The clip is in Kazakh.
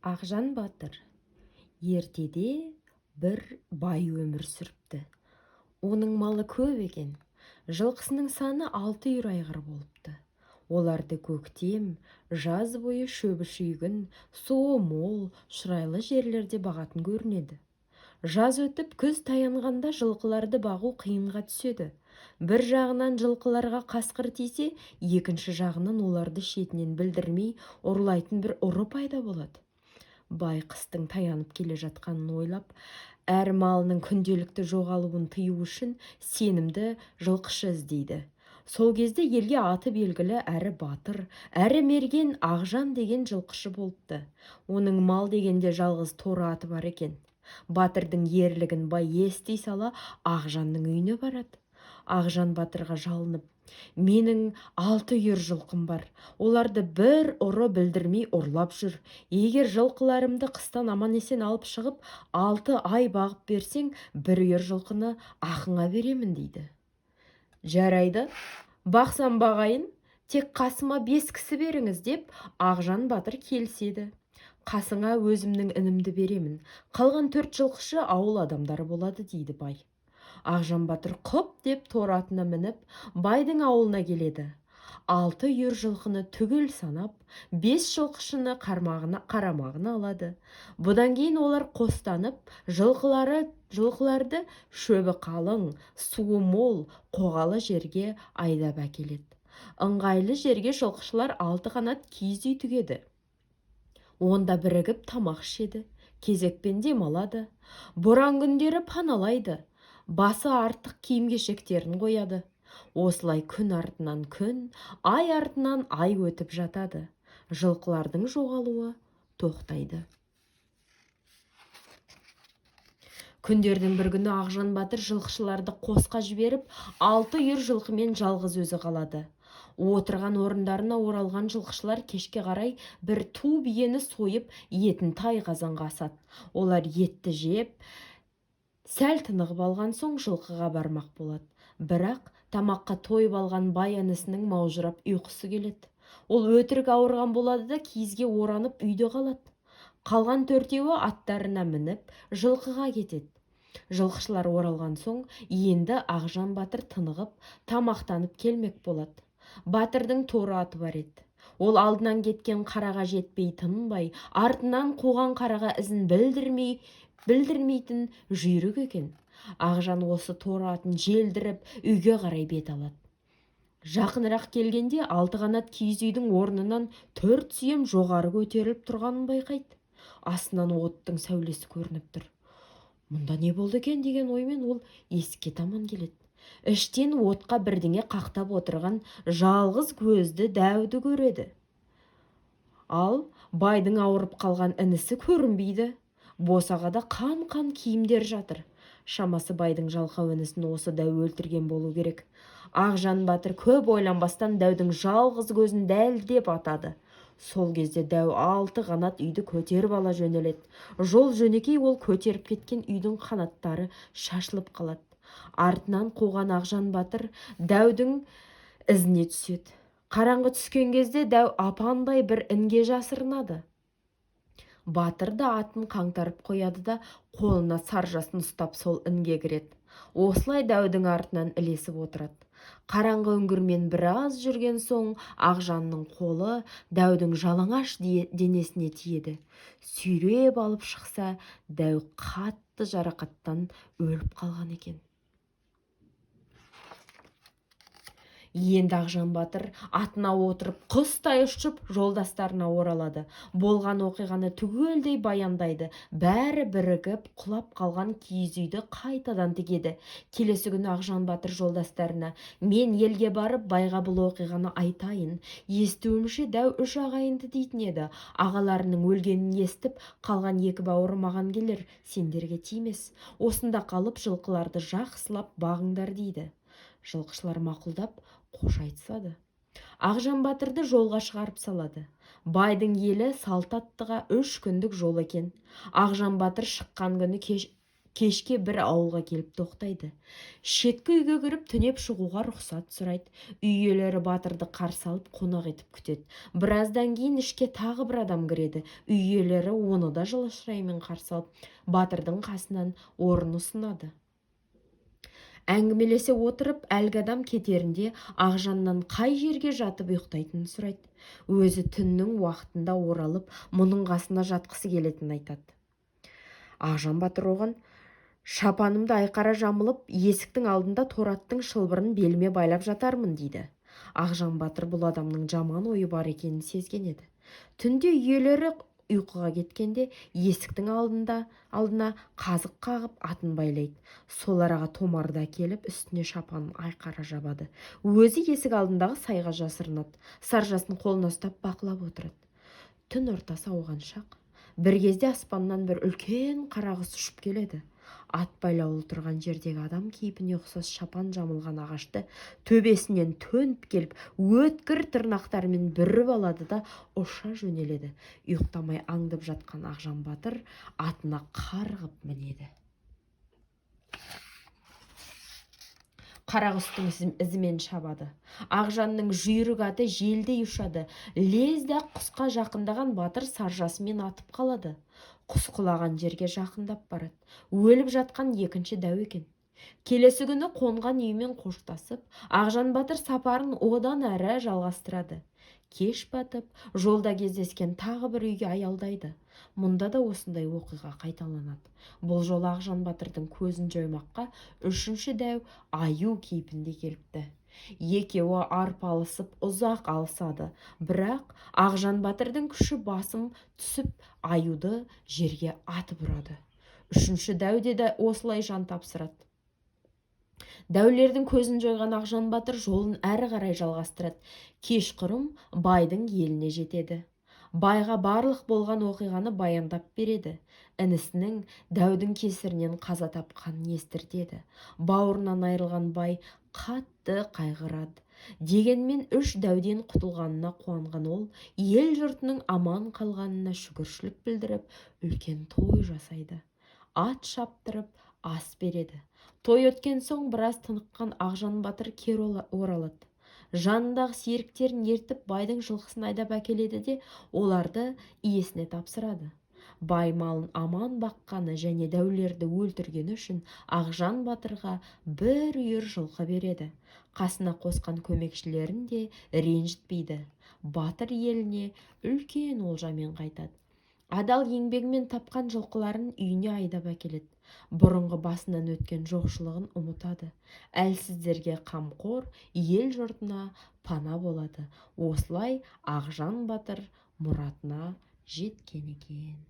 Ақжан батыр. Ертеде бір бай өмір сүріпті. Оның малы көп екен. Жылқысының саны 6 үйір айғыр болыпты. Оларды көктем, жаз бойы шөбі шүйгін, суы мол, шұрайлы жерлерде бағатын көрінеді. Жаз өтіп, күз таянғанда жылқыларды бағу қиынға түседі. Бір жағынан жылқыларға қасқыр тисе, екінші жағынан оларды шетінен білдірмей ұрлайтын бір ұры пайда болады. Бай қыстың таянып келе жатқанын ойлап, әр малының күнделікті жоғалуын тыю үшін сенімді жылқышы іздейді. Сол кезде елге аты белгілі әрі батыр, әрі мерген Ақжан деген жылқышы болыпты. Оның мал дегенде жалғыз торы аты бар екен. Батырдың ерлігін бай ести сала Ақжанның үйіне барады. Ақжан батырға жалынып, менің 6 үйір жылқым бар. Оларды бір ұры білдірмей ұрлап жүр. Егер жылқыларымды қыстан аман-есен алып шығып, 6 ай бағып берсең, бір үйір жылқыны ақыңа беремін дейді. Жарайды, бақсам бағайын, тек қасыма 5 кісі беріңіз деп Ақжан батыр келіседі. Қасыңа өзімнің інімді беремін. Қалған 4 жылқышы ауыл адамдары болады дейді бай. Ақжан батыр құп деп торы атына мініп, байдың ауылына келеді. 6 үйір жылқыны түгел санап, 5 жылқышыны қарамағына алады. Бұдан кейін олар қостанып, жылқыларды шөбі қалың, суы мол, қоғалы жерге айдап әкеледі. Ыңғайлы жерге жылқышылар 6 қанат киіз үй тігеді. Онда бірігіп тамақ ішеді, кезекпен демалады. Боран күндері паналайды, басы артық киім-кешектерін қояды. Осылай күн артынан күн, ай артынан ай өтіп жатады. Жылқылардың жоғалуы тоқтайды. Күндердің бір күні Ақжан батыр жылқышыларды қосқа жіберіп, 6 үйір жылқымен жалғыз өзі қалады. Отырған орындарына оралған жылқышылар кешке қарай бір ту биені сойып, етін тай қазанға асады. Олар етті жеп, сәл тынығып алған соң жылқыға бармақ болады. Бірақ тамаққа тойып алған бай інісінің маужырап ұйқысы келеді. Ол өтірік ауырған болады да киізге оранып үйде қалады. Қалған 4-еуі аттарына мініп, жылқыға кетеді. Жылқышылар оралған соң енді Ақжан батыр тынығып, тамақтанып келмек болады. Батырдың торы аты бар еді. Ол алдынан кеткен қараға жетпей тынбай, артынан қуған қараға ізін білдірмейтін жүйрік екен. Ақжан осы торы атын желдіріп, үйге қарай бет алады. Жақынырақ келгенде 6 қанат киіз үйдің орнынан 4 сүйем жоғары көтеріліп тұрғанын байқайды. Астынан оттың сәулесі көрініп тұр. Мұнда не болды екен деген оймен ол есікке таман келеді. Іштен отқа бірдеңе қақтап отырған жалғыз көзді дәуді көреді. Ал байдың ауырып қалған інісі көрінбейді. Босағада қан-қан киімдер жатыр. Шамасы байдың жалқау інісін осы дәу өлтірген болу керек. Ақжан батыр көп ойланбастан дәудің жалғыз көзін дәлдеп атады. Сол кезде дәу 6 қанат үйді көтеріп ала жөнеледі. Жол жөнекей ол көтеріп кеткен үйдің қанаттары шашылып қалады. Артынан қуған Ақжан батыр дәудің ізіне түседі. Қараңғы түскен кезде дәу апандай бір інге жасырынады. Батыр да атын қаңтарып қояды да қолына саржасын ұстап сол інге кіреді. Осылай дәудің артынан ілесіп отырады. Қараңғы үңгірмен біраз жүрген соң Ақжанның қолы дәудің жалаңаш денесіне тиеді. Сүйреп алып шықса, дәу қатты жарақаттан өліп қалған екен. Енді Ақжан батыр атына отырып құстай ұшып жолдастарына оралады. Болған оқиғаны түгелдей баяндайды. Бәрі бірігіп құлап қалған киіз үйді қайтадан тігеді. Келесі күні Ақжан батыр жолдастарына: мен елге барып байға бұл оқиғаны айтайын. Естуімше дәу 3 ағайынды дейтін еді. Ағаларының өлгенін естіп, қалған 2 бауыры маған келер, сендерге тимес. Осында қалып жылқыларды жақсылап бағыңдар дейді. Жылқышылар мақұлдап, қош айтысады. Ақжан батырды жолға шығарып салады. Байдың елі салт аттыға 3 күндік жол екен. Ақжан батыр шыққан күні Кешке бір ауылға келіп тоқтайды. Шеткі үйге кіріп түнеп шығуға рұқсат сұрайды. Үй иелері батырды қарсы алып, қонақ етіп күтеді. Біраздан кейін ішке тағы бір адам кіреді. Үй иелері оны да жылы шыраймен қарсы алып, батырдың қасынан орын ұсынады. Әңгімелесе отырып, әлгі адам кетерінде Ақжаннан қай жерге жатып ұйықтайтынын сұрайды. Өзі түннің уақытында оралып, мұның қасына жатқысы келетінін айтады. Ақжан батыр оған: «Шапанымды айқара жамылып, есіктің алдында торы аттың шылбырын беліме байлап жатармын», – дейді. Ақжан батыр бұл адамның жаман ойы бар екенін сезген еді. Түнде иелері ұйқыға кеткенде есіктің алдына қазық қағып, атын байлайды. Сол араға томарды әкеліп, үстіне шапанын айқара жабады. Өзі есік алдындағы сайға жасырынады. Саржасын қолына ұстап, бақылап отырады. Түн ортасы ауған шақ. Бір кезде аспаннан бір үлкен қара құс ұшып келеді. Ат байлаулы тұрған жердегі адам кейпіне ұқсас шапан жамылған ағашты төбесінен төніп келіп, өткір тырнақтарымен бүріп алады да, ұша жөнеледі. Ұйықтамай аңдып жатқан Ақжан батыр атына қарғып мінеді. Қара құстың ізімен шабады. Ақжанның жүйрік аты желдей ұшады. Лезде ақ құсқа жақындаған батыр саржасымен атып қалады. Құс құлаған жерге жақындап барады. Өліп жатқан екінші дәу екен. Келесі күні қонған үйімен қоштасып, Ақжан батыр сапарын одан әрі жалғастырады. Кеш батып, жолда кездескен тағы бір үйге аялдайды. Мұнда да осындай оқиға қайталанады. Бұл жолы Ақжан батырдың көзін жоймаққа үшінші дәу аю кейпінде келіпті. Екеуі арпалысып ұзақ алысады. Бірақ Ақжан батырдың күші басым түсіп, аюды жерге атып ұрады. Үшінші дәу де осылай жан тапсырады. Дәулердің көзін жойған Ақжан батыр жолын әрі қарай жалғастырады. Кешқұрым байдың еліне жетеді. Байға барлық болған оқиғаны баяндап береді. Інісінің дәудің кесірінен қаза тапқанын естіртеді. Бауырынан айырылған бай қатты қайғырады. Дегенмен үш дәуден құтылғанына қуанған ол ел жұртының аман қалғанына шүкіршілік білдіріп, үлкен той жасайды. Ат шаптырып, ас береді. Той өткен соң біраз тыныққан Ақжан батыр кері оралады. Жанындағы серіктерін ертіп, байдың жылқысын айдап әкеледі де, оларды иесіне тапсырады. Бай малын аман баққаны және дәулерді өлтіргені үшін Ақжан батырға бір үйір жылқы береді. Қасына қосқан көмекшілерін де ренжітпейді. Батыр еліне үлкен олжамен қайтады. Адал еңбегімен тапқан жылқыларын үйіне айдап әкеледі. Бұрынғы басынан өткен жоқшылығын ұмытады. Әлсіздерге қамқор, ел жұртына пана болады. Осылай Ақжан батыр мұратына жеткен екен.